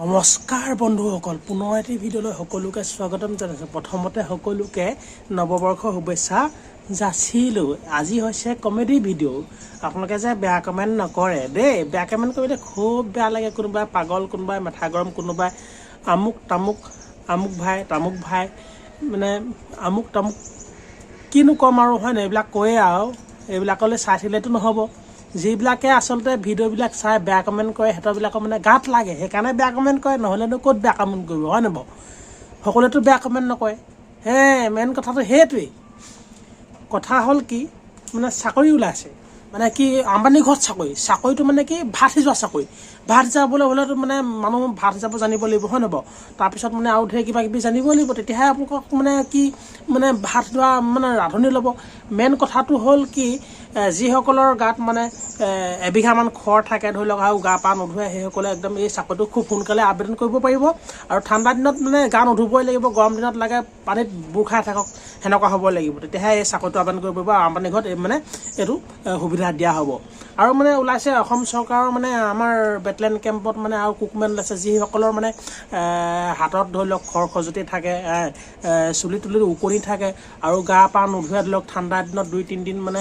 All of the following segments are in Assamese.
নমস্কাৰ বন্ধুসকল, পুনৰ এটি ভিডিঅ'লৈ সকলোকে স্বাগতম জনাইছোঁ। প্ৰথমতে সকলোকে নৱবৰ্ষৰ শুভেচ্ছা যাচিলোঁ। আজি হৈছে কমেডি ভিডিঅ'। আপোনালোকে যে বেয়া কমেণ্ট নকৰে দেই। বেয়া কমেণ্ট কৰিলে খুব বেয়া লাগে। কোনোবাই পাগল, কোনোবাই মাথা গৰম, কোনোবাই আমুক তামুক, আমুক ভাই তামুক ভাই, মানে আমুক তামুক, কিনো ক'ম আৰু, হয় নাই? এইবিলাক কৈয়ে আৰু এইবিলাকলৈ চাই থাকিলেতো নহ'ব। যিবিলাকে আচলতে ভিডিঅ'বিলাক চাই বেয়া কমেণ্ট কৰে, সিহঁতৰবিলাকৰ মানে গাত লাগে, সেইকাৰণে বেয়া কমেণ্ট কৰে। নহ'লেনো ক'ত বেয়া কমেণ্ট কৰিব, হয় নাই বাৰু? সকলোৱেতো বেয়া কমেণ্ট নকৰে। হে, মেইন কথাটো সেইটোৱেই। কথা হ'ল কি, মানে চাকৰি ওলাইছে, মানে কি, আম্বানী ঘৰত চাকৰি। চাকৰিটো মানে কি, ভাত সিজোৱা চাকৰি। ভাত সিজাবলৈ হ'লেতো মানে মানুহ ভাত সিজাব জানিব লাগিব, হয় নহয় বাৰু? তাৰপিছত মানে আৰু ধেৰ কিবা কিবি জানিব লাগিব, তেতিয়াহে আপোনালোকক মানে কি, মানে ভাত সিজোৱা মানে ৰান্ধনি ল'ব। মেইন কথাটো হ'ল কি, যিসকলৰ গাত মানে এবিঘামান খৰ থাকে ধৰি লওক আৰু গা পা নোধোৱে, সেইসকলে একদম এই চাকৰিটো খুব সোনকালে আবেদন কৰিব পাৰিব। আৰু ঠাণ্ডা দিনত মানে গা নুধুবই লাগিব, গৰম দিনত লাগে পানীত বুৰ খাই থাকক, সেনেকুৱা হ'ব লাগিব, তেতিয়াহে এই চাকৰিটো আবেদন কৰিব পাৰিব। আৰু আম্বানী ঘৰত এই মানে এইটো সুবিধা দিয়া হ'ব। আৰু মানে ওলাইছে অসম চৰকাৰৰ মানে আমাৰ বেটলেন কেম্পত মানে আৰু কুকমেন ওলাইছে, যিসকলৰ মানে হাতত ধৰি লওক খৰ খজুৱতি থাকে, চুলি তুলি ওকণি থাকে আৰু গা পা নোধোৱে, ধৰি লওক ঠাণ্ডা দিনত 2-3 দিন মানে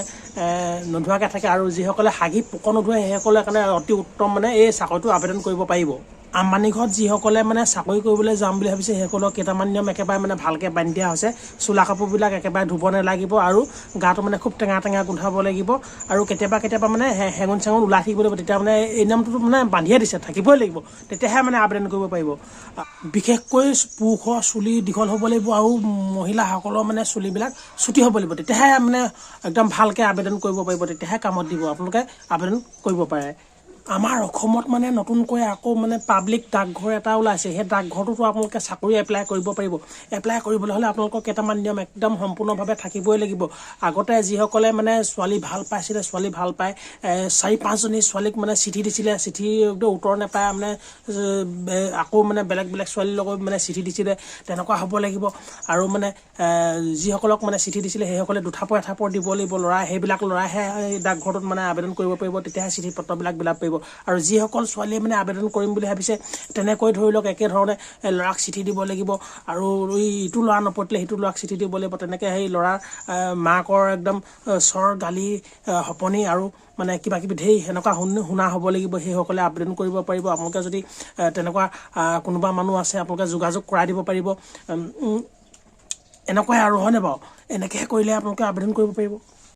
নোধোৱাকৈ থাকে, আৰু যিসকলে হাগি পোক নোধোৱে, সেইসকলৰ কাৰণে অতি উত্তম, মানে এই চাকৰিটো আবেদন কৰিব পাৰিব। আম্বানী ঘৰত যিসকলে মানে চাকৰি কৰিবলৈ যাম বুলি ভাবিছে, সেইসকলৰ কেইটামান নিয়ম একেবাৰে মানে ভালকৈ বান্ধি দিয়া হৈছে। চোলা কাপোৰবিলাক একেবাৰে ধুব নালাগিব আৰু গাটো মানে খুব টেঙা টেঙা গোন্ধাব লাগিব আৰু কেতিয়াবা কেতিয়াবা মানে হেঙুন চেঙুন ওলাই থাকিব লাগিব। তেতিয়া মানে এই নিয়মটোতো মানে বান্ধিয়ে দিছে, থাকিবই লাগিব, তেতিয়াহে মানে আবেদন কৰিব পাৰিব। বিশেষকৈ পুৰুষৰ চুলি দীঘল হ'ব লাগিব আৰু মহিলাসকলৰ মানে চুলিবিলাক চুটি হ'ব লাগিব, তেতিয়াহে মানে একদম ভালকৈ আবেদন কৰিব পাৰিব, তেতিয়াহে কামত দিব, আপোনালোকে আবেদন কৰিব পাৰে। আমাৰ অসমত মানে নতুনকৈ আকৌ মানে পাব্লিক ডাকঘৰ এটা ওলাইছে। সেই ডাকঘৰটোতো আপোনালোকে চাকৰি এপ্লাই কৰিব পাৰিব। এপ্লাই কৰিবলৈ হ'লে আপোনালোকৰ কেইটামান নিয়ম একদম সম্পূৰ্ণভাৱে থাকিবই লাগিব। আগতে যিসকলে মানে ছোৱালী ভাল পাইছিলে, ছোৱালী ভাল পাই 4-5জনী ছোৱালীক মানে চিঠি দিছিলে, চিঠি উত্তৰ নাপায় মানে আকৌ মানে বেলেগ বেলেগ ছোৱালীৰ লগত মানে চিঠি দিছিলে, তেনেকুৱা হ'ব লাগিব। আৰু মানে যিসকলক মানে চিঠি দিছিলে, সেইসকলে দুথাপৰ এথাপৰ দিব লাগিব ল'ৰা। সেইবিলাক ল'ৰাইহে এই ডাকঘৰটোত মানে আবেদন কৰিব পাৰিব, তেতিয়াহে চিঠি পত্ৰবিলাক বিলাব পাৰিব। আৰু যিসকল ছোৱালীয়ে মানে আবেদন কৰিম বুলি ভাবিছে, তেনেকৈ ধৰি লওক একেধৰণে ল'ৰাক চিঠি দিব লাগিব আৰু ইটো ল'ৰা নপতিলে সিটো ল'ৰাক চিঠি দিব লাগিব। তেনেকৈ সেই ল'ৰাৰ মাকৰ একদম চৰ গালি, শপনি আৰু মানে কিবা কিবি ধেৰ সেনেকুৱা শুনা হ'ব লাগিব, সেইসকলে আবেদন কৰিব পাৰিব। আপোনালোকে যদি তেনেকুৱা কোনোবা মানুহ আছে, আপোনালোকে যোগাযোগ কৰাই দিব পাৰিব। এনেকুৱাই আৰু, হয়নে বাৰু? এনেকৈহে কৰিলে আপোনালোকে আবেদন কৰিব পাৰিব।